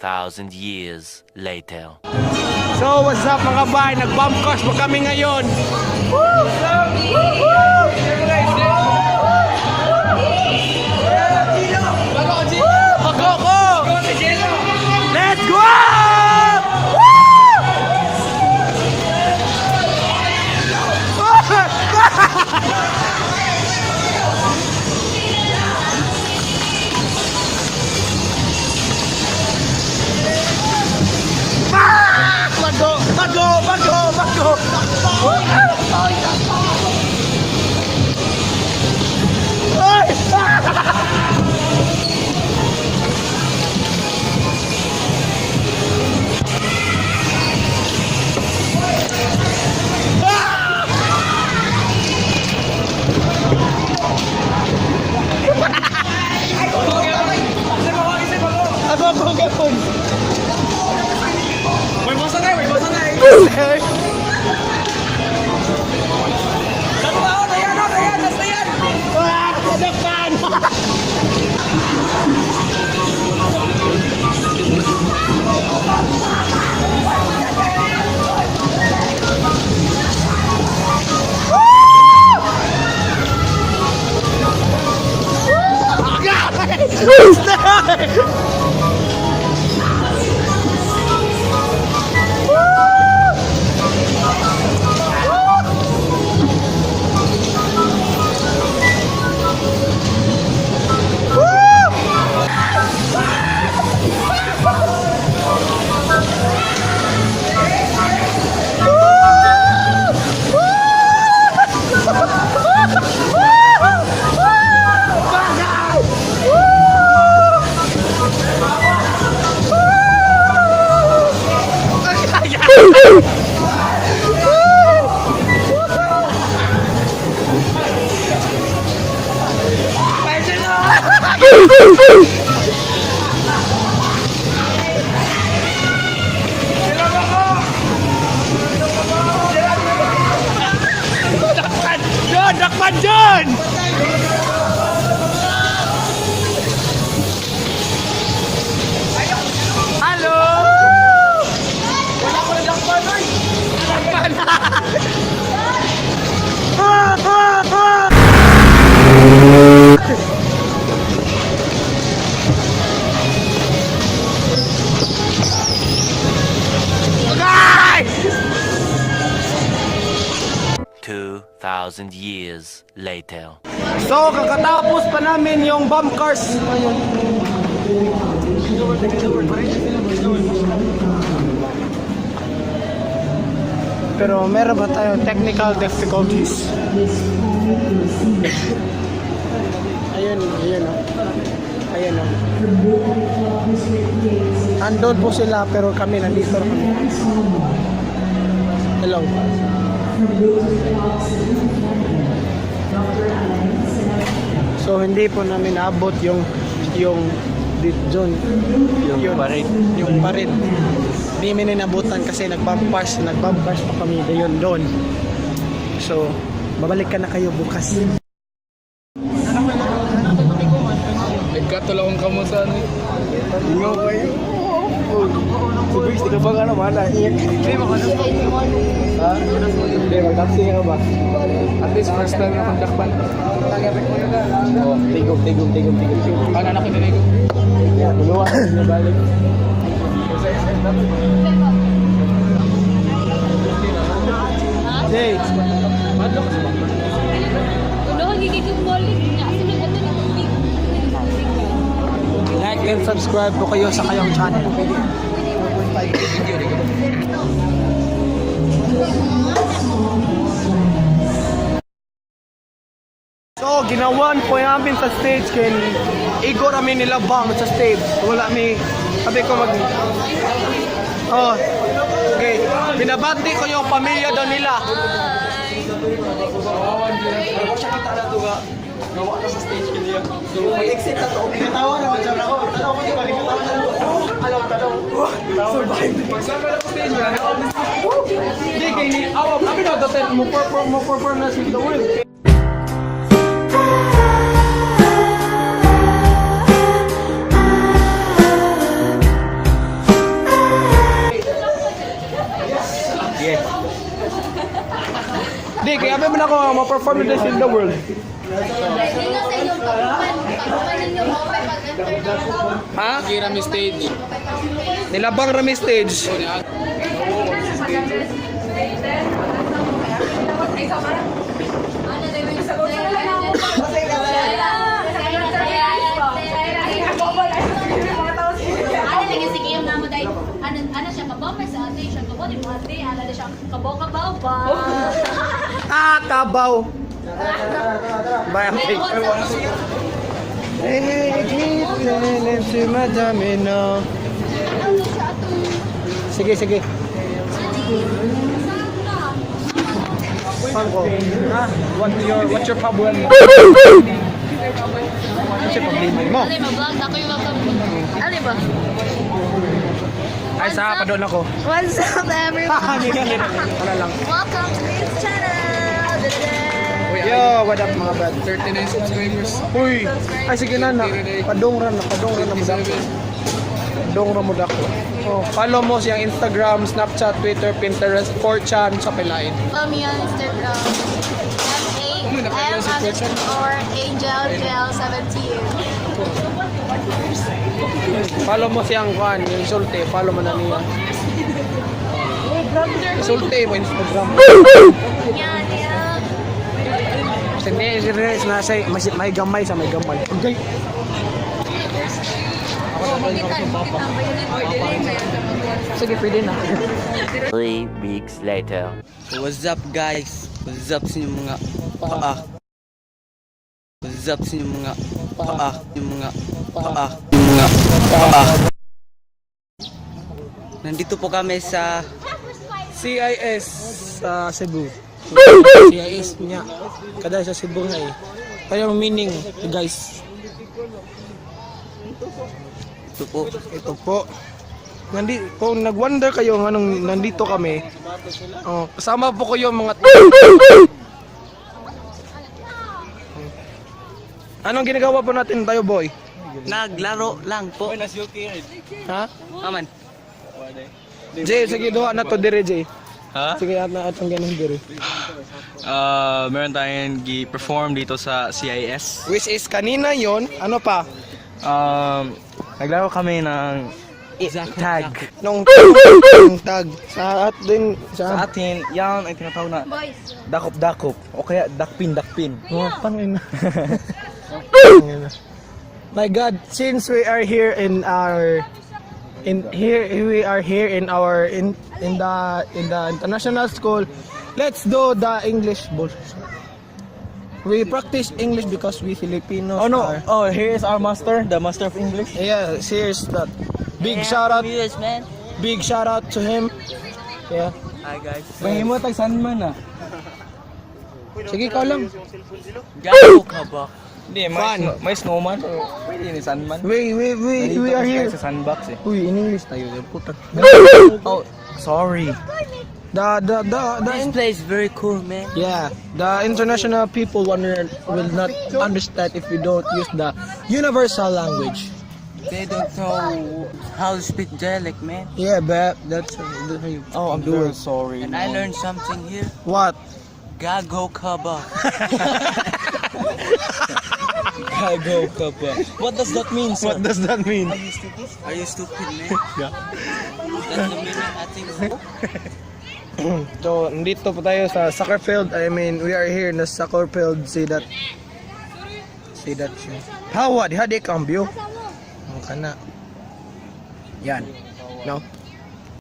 2,000 years later. So, what's up, mga bay? Nag-bump cars ba kami ngayon? Woo! Woo! Ako ko! Let's go! Woo! Bago! Bago! Bago! Bago! Ay! Ako, ako, ako. May bosa na, may bosa na. Eh. Dalawa, oh, dayan, oh, dayan, last na yan. Ah! Nadakpan! Dakpan! John! Dakpan, John! Hello! Wala ko na dakpan, oy. Dakpan! Ah, ah, ah! Agay! 2,000 years later. So, kakatapos pa namin yung bump cars. Pero meron ba tayong technical difficulties? Ayun, ayun oh. Ayun oh. Andun po sila, pero kami nandito na kami. Hello. So hindi po namin naabot yung John, yung parade, yung parade. Hindi namin inabutan kasi nag-bump cars pa kami doon doon. So babalik ka na kayo bukas. Nagkatulong ka mo sa ano. Ingaw kayo. Si Briggs, di ka ba ano, mana? Hindi, Ha? Hindi, mag-taxi ka ba? At least first time na kong dakpan. Oh, tigom, tigom, tigom, tigom. Paano na kinilig ko? Buluan, balik. Hey, Ulo, gigigil mo ulit niya. Sunod, ano na tubig. Like and subscribe po kayo sa kayong channel. So, ginawan po namin sa stage kay Igor kami nilabang sa stage. Wala mi, sabi ko mag. Oh, okay. Binabati ko yung pamilya daw nila. Mag-exit na to. Pinatawa na ako dyan ako. Tanaw ko, di ba? Pinatawa na ako. Alaw, tanaw. Survive. Pagsama na ko stage, wala na ako. Hindi, kay ni... Awa, kami na, mo perform na si The World. Di, kaya ba man ako ma-perform na in the world. Hindi na sa inyong pagkuman ninyo, okay, pag-enter na ako. Ha? Gira mi stage. Nilabang rami stage. Ano lagi si Kim na mo dahil ano ano siya kabaw pa sa ate siya kabaw di mo ate ala na siya kabaw kabaw ba. Ah, kabaw. Bye, okay. Si Madame, no. Ano siya atong Sige, sige. saan na? Saan ko? Ha? What's your problem? What's your problema mo? Ano ba vlog ako yung welcome. Ano ba? Ay, sa pa doon ako. What's up, everyone? Wala lang. Welcome to this channel. Yo, what up, mga bad? 39 subscribers. Uy! Ay, sige na na. Padong ra na, padong ra na mo dako. Padong ra mo dako. Oh, follow mo siyang Instagram, Snapchat, Twitter, Pinterest, 4chan, sa pilain. Follow me on Instagram. M A M _AngelGel 17. Follow mo siyang kuan, yung sulti, follow mo na niya. Sulti mo Instagram. Yan, yan. Hindi, si nasa may, may gamay sa may gamay. Okay. Sige, pwede na. 3 weeks later. What's up, guys? What's up sa inyong mga paa? What's up sa inyong mga paa? Yung mga paa. Yung mga paa. Nandito po kami sa CIS sa Cebu. CIS niya. Kada sa Cebu na eh. Kaya yung meaning, guys. Ito po. Ito po. Kung nag-wonder kayo ng anong nandito kami, oh, kasama po ko yung mga. Anong ginagawa po natin tayo, boy? Naglaro lang po. Ha? Aman. Jay, sige, duha na to dire, Jay. Ha? Sige, at na atong ganun dire. Meron tayong gi-perform dito sa CIS. Which is kanina yon, ano pa? Naglaro kami ng tag. Nung tag sa at din Sa sa atin, yan ay tinatawag na Boys. dakop-dakop o kaya dakpin-dakpin. Oh, tangina. My God, since we are here in our in here we are here in our in the international school, let's do the English bullshit. We practice English because we Filipinos Oh no, are. oh, here is our master, the master of English. Yeah, here's that. Big shout out, US, man. Big shout out to him. Yeah. Hi, guys. Mahimo tag Sandman ah. Sige, ikaw lang. Gago ka ba? Hindi, may, Fun. may snowman. So, pwede ni Sandman. We Nandito we are kasi here. tayo sa sandbox eh. Uy, in English tayo. Puta. Oh, sorry. The This place is very cool, man. Yeah, the international people will not understand if we don't use the universal language. They don't know how to speak dialect, man. Yeah, but that's how you Oh, I'm do very it. sorry. And I learned something here. What? Gago ka ba? Gago ka pa. What does that mean, sir? What does that mean? Are you stupid, man? Yeah. That's the meaning, I think. So, nandito po tayo sa soccer field. I mean, we are here in the soccer field. See that? See that? Hawa, diha di cambio. Ang kana. Yan. No?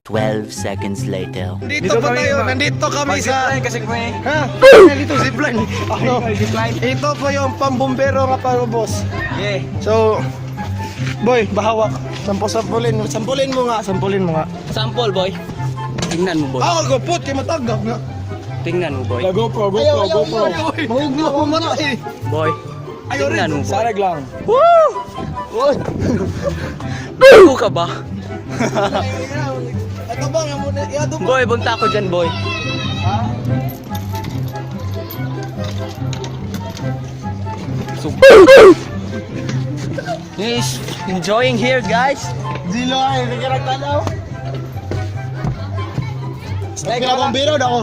12 seconds later. Dito po tayo. Nandito kami sa kasi kami. Ha? Nandito zipline. Ano? Ito po yung pambumbero nga parubos. Yeah. So, boy, bahawak. Sampulin, sampulin mo nga, sampulin mo nga. Sample, boy. Tingnan mo, boy. Ako gupot kay matagak nga. Tingnan mo, boy. GoPro, GoPro, GoPro. Mahugno ko man eh. Boy. Tingnan mo, boy. Sarag lang. Gago ka ba? Ito ba nga muna? Iado ba? Boy, bunta ako dyan, boy. He's enjoying here, guys. Dilo ay, hindi ka nagtalaw. Like, bumbero na ako.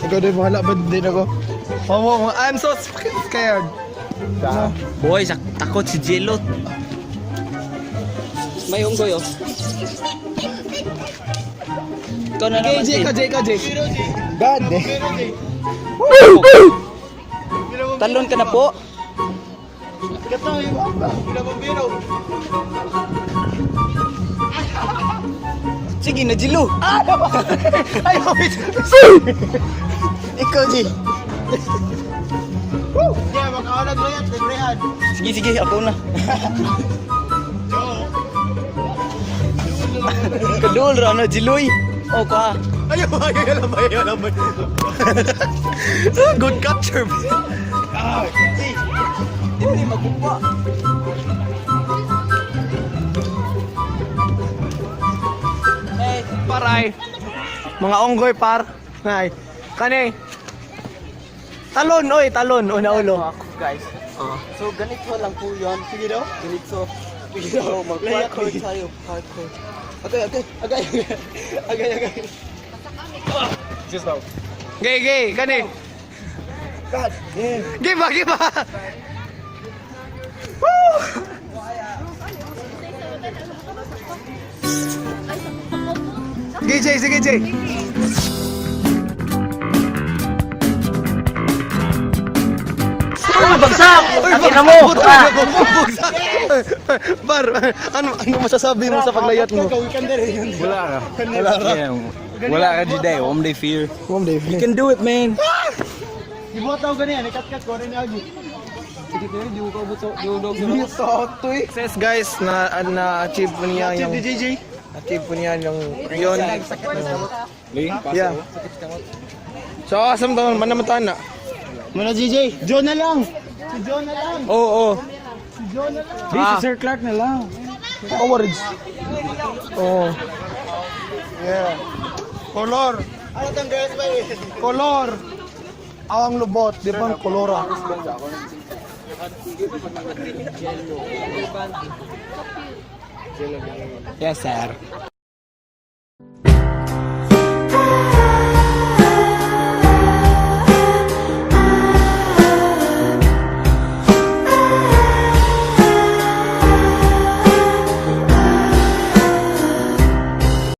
Ikaw din, bahala ba din ako? Oh, I'm so scared. Boy, takot si Jelot. May unggoy oh. Ikaw na naman, Jay, Jay. ka, Jay, ka, Jay. God, eh. Talon ka na po. Sige na, Jilo. Ay, wait. Ikaw, Jay. Woo! Yeah, magkaunag mo yan, librehan. Sige, sige, ako na. Kadul ra na Jiloy. Oh, ka. Ayaw, ayaw, alam, ayaw, alam. Good capture. Hindi magugwa. Paray. Mga onggoy par. Nay. Kani. Talon, oy, talon, una ulo. Ako, guys. So ganito lang po 'yon. Sige daw. Ganito. Sige daw, mag-parkour tayo, parkour. Okay, okay, agay, agay, agay. Gay, gay, kani. God damn. Give ba, give ba. Woo! Gay, Jay, sige, Jay. Uy, bagsak! Uy, Ang ina mo! Bagsak! Bagsak! Bar, ano, ano masasabi mo sa paglayat mo? Wala ka. Wala ka. Yeah, wala ka today. Om day fear. Ma'am Dave. You can do it, man. Success guys na na achieve po niya yung achieve po niya yung yun. Yeah. So asam taon man naman na. Muna GJ, Joe na lang. Si Joe na lang. Oo, oo. Si Joe na lang. Ah. Si Sir Clark na lang. Awards. Oo. Yeah. Color. Ano tang girls ba eh? Color. Awang lubot, di ba? Kolora. Yes, sir.